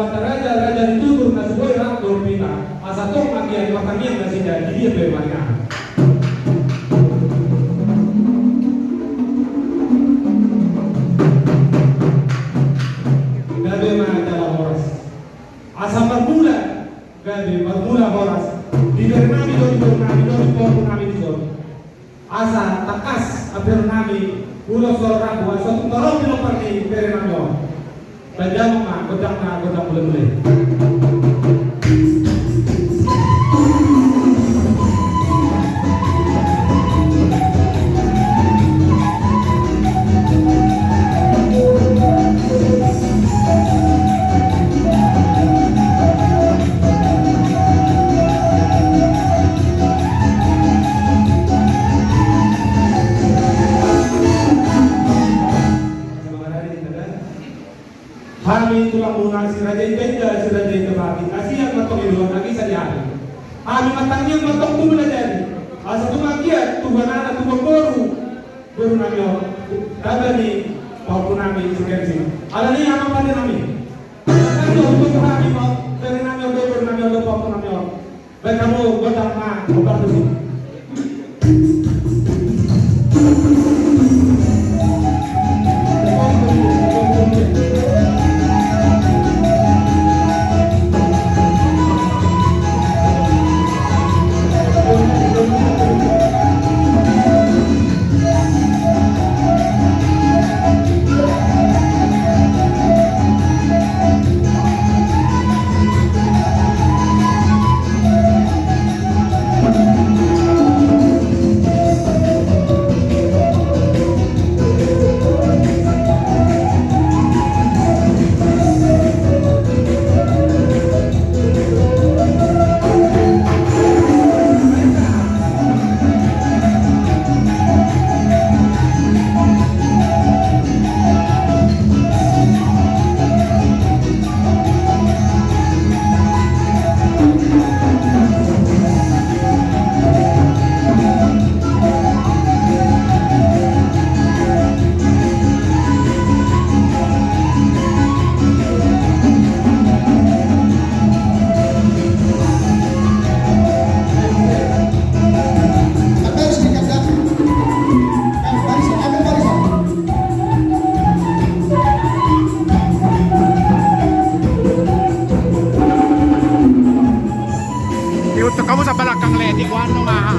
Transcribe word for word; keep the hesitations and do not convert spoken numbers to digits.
Raja-raja ni tutur na so boi rap dohot hita, asa tong ma anggiat martangiang nasida di dia pe maringanan. Gabe ma jala horas. Asa marmula, gabe marmula horas di berenami dohot di borunami dohot di pahompunami di son. Asa tangkas amperonami ulos soro rambu, asa tung torop di lompar ni berenami on. Baen damang ma gondangna, gondang mule-mule. Hami tulangmuna si Raja Indainda, si Raja Indapati, asi angka tong i do na gisa di hami. Hami martangiang ma tong tu Mulajadi, asa tung anggiat tu anak, tu boru, boru nami on, tamba ni pahompu nami si Kensing. Alani i, amang pande nami, tamba ni boru nami on, boru nami on, boru nami on, pahompu nami on. Baen hamu gondang ma, gondang tusi. Ikut kamu sa balakang le, di gua anu maha.